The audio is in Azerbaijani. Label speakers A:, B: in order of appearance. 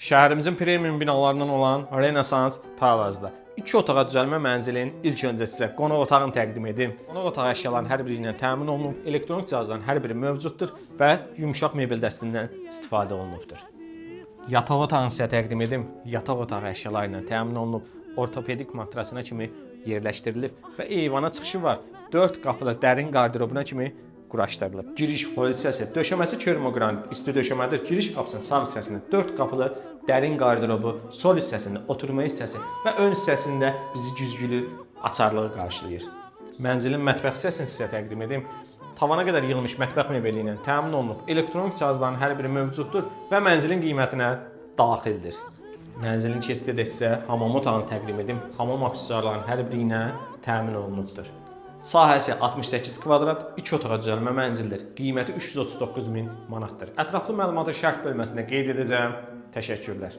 A: Şəhərimizin premium binalarından olan Renaissance Palace-da 2 otağa düzəlmə mənzilin ilk öncə sizə qonaq otağını təqdim edim. Qonaq otağı əşyaların hər biri ilə təmin olunub, elektronik cihazların hər biri mövcuddur və yumşaq mebel dəstindən istifadə olunubdur. Yataq otağını sizə təqdim edim. Yataq otağı əşyaları ilə təmin olunub, ortopedik matrasına kimi yerləşdirilib və eyvana çıxışı var. 4 qapılı dərin qarderobuna kimi quraşdırılıb. Giriş hol hissəsi, döşəməsi kermoqranit isti döşəmədir. Giriş qapısının sağ hissəsində 4 qapılı dərin qarderobu, sol hissəsində oturma hissəsi və ön hissəsində bizi güzgülü açarlığı qarşılayır. Mənzilin mətbəx hissəsini sizə təqdim edim. Tavana qədər yığılmış mətbəx mebeli ilə təmin olunub. Elektronik cihazların hər biri mövcuddur və mənzilin qiymətinə daxildir. Mənzilin keçidi də sizə hamam otağını təqdim edim. Hamam aksesuarlarının hər biri ilə təmin olunubdur. Sahəsi 68 kvadrat, 2 otağa düzəlmə mənzildir. Qiyməti 339 min manatdır. Ətraflı məlumatı şərh bölməsində qeyd edəcəm. Təşəkkürlər.